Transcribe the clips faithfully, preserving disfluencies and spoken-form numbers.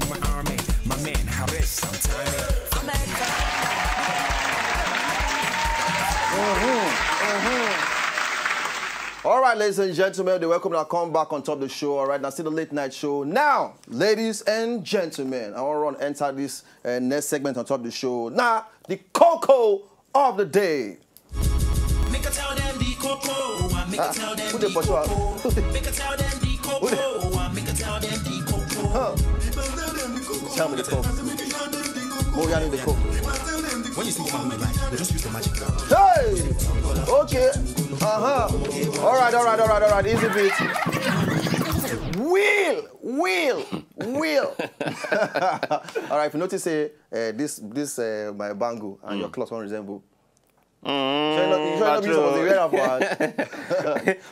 My army, my man, how this? I'm timing. All right, ladies and gentlemen, they welcome and come back on top of the show. All right, now see the late night show. Now, ladies and gentlemen, I want to run enter this uh, next segment on top of the show. Now, the cocoa of the day. Make I tell them the cocoa. I make I tell them Who the dey pursue am? cocoa. Make I tell them the cocoa. I make I tell them the cocoa. Tell me the cocoa. Mo ya ni the cocoa. When you see woman who like, they just use the magic word. Hey! Okay. Uh huh. All right, all right, all right, all right. Easy beat. Will, will, will. All right. If you notice, say uh, this, this uh, my bangle and your clothes don't resemble. Mm, Shey no, shey no be suppose to wear am for hand.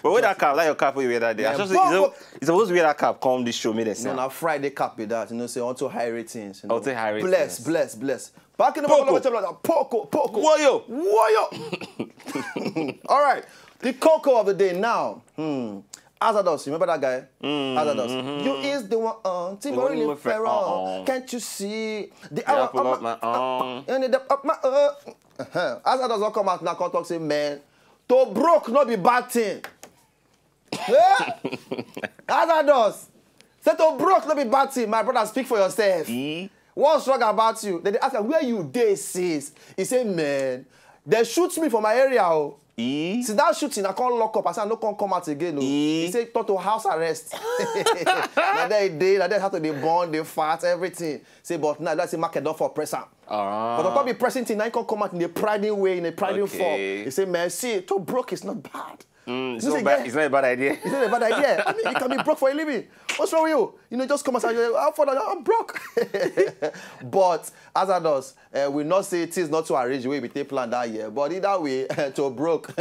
But with that cap, that your cap wey you wear that day. I Yeah, sure say but- you suppose- you suppose wear that cap come this show, make dem see No, am. na Friday cap be that. You know, say unto high ratings. You know. Unto high Bless, ratings. bless, bless. Back in the Poco. Poco, Poco, Poco. Woyo. Woyo. All right. The cocoa of the day now. Hmm. Azados, you remember that guy? Azados. You is the one. Uh, Timberly Timberly Pharaoh. uh-uh. Can't you see the apple of my own. And the up my uh. Uh-huh. Azados don't come out now. Come talk say, man, to broke not be bad thing. Eh? Azados say to broke not be bad thing. My brother, speak for yourself. E. What's wrong about you? Then they ask am, where you dey since? He say, man, they shoot me for my area. Oh. E. Since that shooting, I can't lock up. I say, I no can't come out again. Oh. E. He say, turn to house arrest. Now they dey, now they have to dey burn, they fart, everything. Say, but now that's a market don't for press am. Ah. But on top the pressing thing, now he can't come out in a priding way, in a priding Okay. form. He say, man, see, to broke is not bad. Mm, it's, You not say, bad. yeah. It's not a bad idea. It's not a bad idea. I mean, you can be broke for a living. What's wrong with you? You know, just come and say, how far I'm broke. But as I does, uh, we not say things not to arrange the way we take plan that year. But either way, to broke,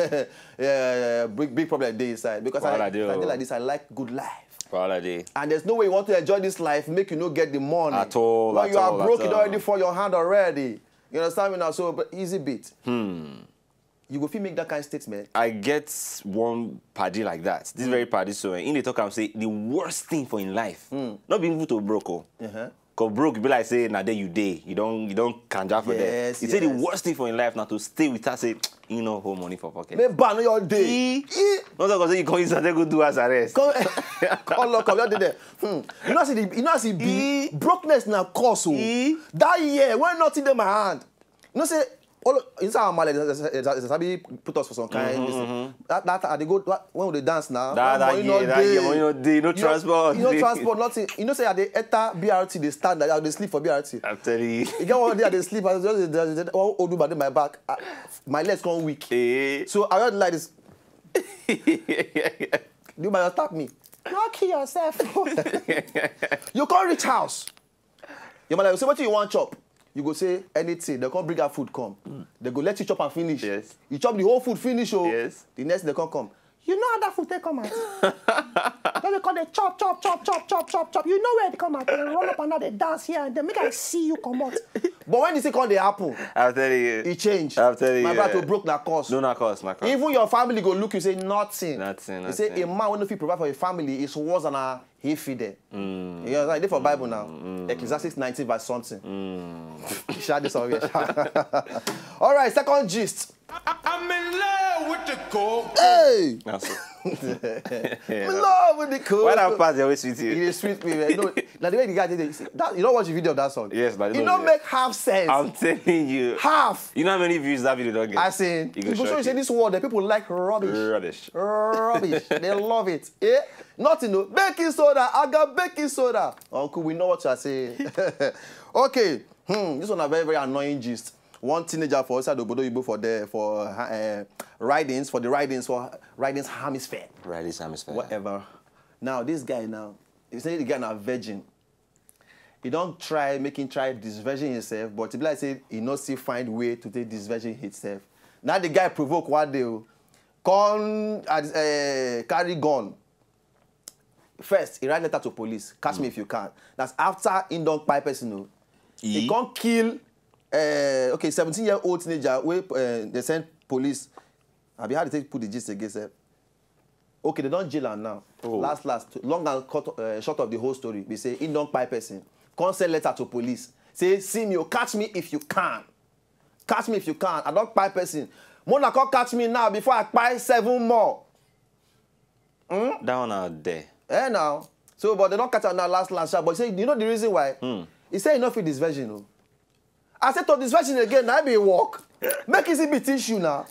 yeah, big, big problem dey inside. Because I, Wahala like, dey I o. dey like this. I like good life. Wahala dey. And there's no way you want to enjoy this life, make you no get the money. At all, When at you are all, at broke, it all. already fall your hand already. You understand me now? So, but easy beat. You go fit make that kind of statement. I get one paddy like that. This very paddy so eh, in the talk I'm say the worst thing for in life. Not being able to broke. Oh. Uh-huh. Cause broke be like say na there you dey. You don't you don't kanja for there. Yes, He say the yes. worst thing for in life now to stay with her say you know hold money for pocket. Make ban your day. Not talk say you come inside go do house arrest. Come, come lock up. Just dey there. Hmm. You know see the, you know see be brokenness na cause o. That year when nothing dey my hand. You know say all inside our mallet, they sabi put us for some kind. This thing. That that I dey go that, when we dey dance now. That- That that money year, no that year, dey. money no dey, no You know- transport. You know transport nothing. You know say I dey enter B R T dey stand. I dey sleep for B R T. I'm telling you. You get one day I dey sleep. I just dey- dey- dey- one old woman dey my back. I, my legs come weak. Eh. So I just like this. You might tap me. You wan kill yourself. You come reach house. Your mother go say, wetin you wan chop? You go say anything. They come bring her food come. They go let you chop and finish. Yes. You chop the whole food finish. Oh. Yes. The next thing they come come. You know how that food take come out. Then they come dey chop chop chop chop chop chop chop. You know where they come out. They roll up and now they dance here and then make I see you come out. But when this thing come dey happen, I'm telling you. e change. I'm telling My you. brother, to broke na cause. No, na cause, na cause. Even your family go look you say nothing. Nothing, You say nothing. A man wey no fit provide for a family is worse than a he feed them. You know, like dey for Bible now. Ecclesiastes nineteen verse something. Sha dey somewhere. Sha. All right, second gist. I'm in love with the coke. Hey, Na so. in love with the coke. Why that part dey always sweet It you? Is sweet me, man. No, now the way the guy did it, you see, that, you don't watch the video of that song. Yes, but I It don't don't do make half sense. I'm telling you. Half. You know how many views that video don't get? I seen. You People go show you shock say you. This world, the people like rubbish. Rubbish. Rubbish. They love it. Eh? Nothing. No. Baking soda. I got baking soda. Uncle, we know what you are saying. Okay. Hmm. This one a very, very annoying gist. One teenager for outside Obodo Igbo for the for uh, ridings for the ridings for ridings hemisphere. Right, this hemisphere. Whatever. Now this guy now, he say the guy na virgin. He don try make him try disvirgin himself, but e be like say he no still find way to take disvirgin himself. Now the guy provoke one day, oh, come uh, carry gun. First, he write letter to police. Catch me if you can. That's after he don kpai person. Oh. He E? Come kill. Uh, okay, seventeen year old teenager wey uh, they send police. I be how they take put the gist again sef. Okay, they don jail am now. Oh. Last last, long and cut, uh, short of the whole story, be say he don kpai person. Come send letter to police. Say, "See me, oh, catch me if you can. Catch me if you can. I don't kpai person. Mona come catch me now before I kpai seven more." That one out there. Eh, now. So, but they don't catch her now last, last shot. But say, you know the reason why? He say he no fit this version, oh. I said to this version again, I be work. Make easy be tissue now.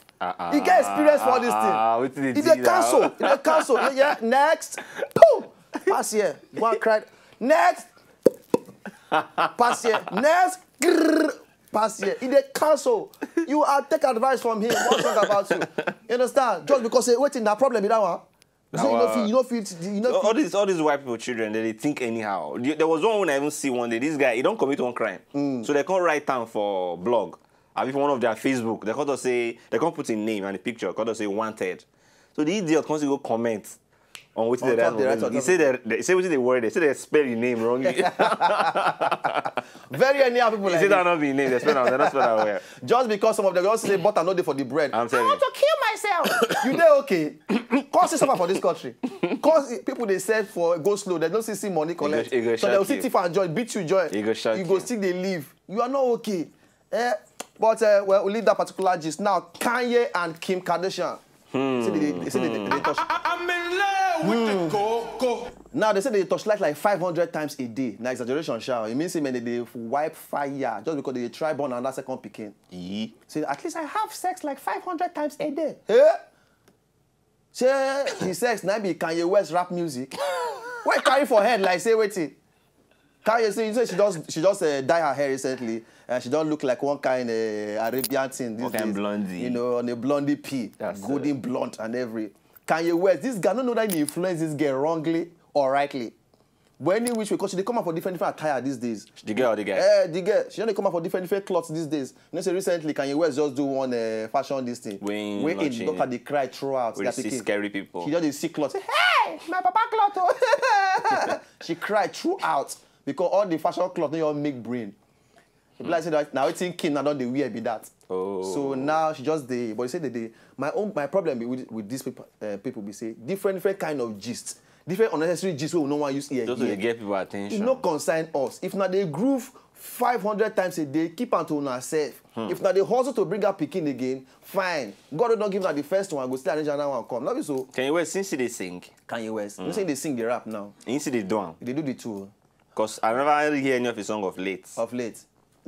He get experience for this thing. Ah, wetin dey He do dey now? Cancel. He dey cancel. Yeah, next. Boom. Pass here. Go and cry. Next. Pass here. Next. Grrr. Pass here. He dey cancel. You are take advice from him. What's wrong about you? You understand? Just because say, "Wetin na problem be that one?" You say you no Our- fit, you no fit, you no all fit. These all these white people children, they, they think anyhow. There there was one when I even see one day. This guy, he don't commit one crime. So they can't write down for blog. I mean, for one of their Facebook, they can't say, they can't put in name and a picture. Can't say "wanted." So the idiot can't go comment on what On they top write. they write He on say they, they say what they worry. They say they spell your name wrongly. Very anyhow people He like say this. That not be name. They spell that. They not spell that well. Just because some of them just say butter no dey for the bread. I'm I telling want you. To kill myself. You dey okay? Come see suffer for this country. Cause people dey sell for go slow. They don't see see money collect. It go- it go So they will shock see you. Thief and joy beat you joy. It go shock You go you. Still dey live. You are not okay. Eh? But uh, well, we leave that particular gist now. Kanye and Kim Kardashian. Say they, they say they, they, they touch. I'm in love with the coco. Now they say they touch light like five hundred times a day. Now exaggeration, sha. It means say man they dey wipe fire just because they try born another second pikin. Yee. Say at least I have sex like five hundred times a day. Eh? Say the sex now be Kanye West rap music. What carry for head like say wetin? Kanye say, you say she just she just uh, dye her hair recently, and she don't look like one kind uh, Arabian thing. These One kind days, blondie. You know, on a blondie P, That's golden blonde and every. Kanye West, this guy no know that he influence this girl wrongly or rightly. But any which way, because she dey come out for different different attire these days. The girl, the guy. Eh, the girl, she only come out for different different clothes these days. You know, say recently Kanye West just do one uh, fashion this thing. When When in launching doctor dey cry throughout. We They are see picking. scary people. She just dey see cloth. Say, "Hey, my papa cloth oh." She cried throughout because all the fashion cloth no your make brain. People like say that now wetin Kim now don dey wear be that. Oh. So now she just dey, but you say the day. My own my problem be with, with these people, uh, people be say different different kind of gist, different unnecessary gist wey we no wan use ear Just to hear. get people attention. E no concern us. If na dey groove five hundred times a day, keep am to una sef. If na dey hustle to bring out pikin again, fine. God wey don give una the first one, go still arrange another one come. No be so. Kanye West, since he dey sing, Kanye West. You know say he dey sing the rap now. he see dey do am. He dey do the two Cause I never really hear any of his song of late. Of late.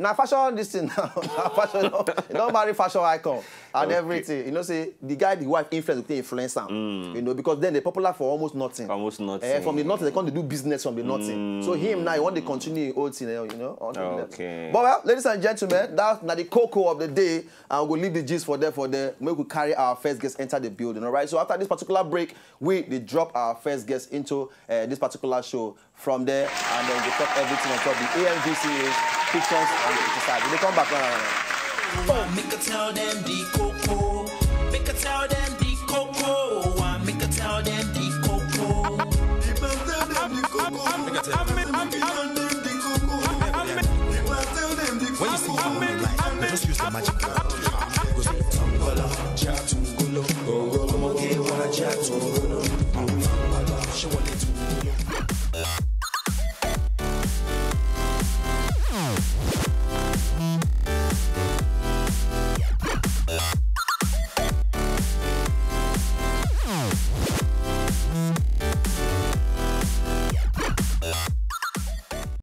Na fashion this thing now. Na fashion. He don marry fashion icon and everything. You know say the guy, the wife influence go take influence am. You know, because then they popular for almost nothing. Almost nothing. Eh, from the nothing, they come dey do business from the nothing. So him now, he want to continue his old thing, eh, you know. All the Okay. But well, ladies and gentlemen, that's na the cocoa of the day, and we'll leave the gist for there for there. Make we carry our first guest enter the building, all right? So after this particular break, we dey drop our first guest into uh, this particular show from there, and then we talk everything on top the A M V C As, pictures and exercise. We dey come back now. Make I tell them the coco. Make I tell them the coco. Make I tell them the coco. Make I tell them the coco. When you see someone in life, you just use the magic. You go say, "Tungolo, chatungolo, oh, oh, oh, oh, oh, chatungolo."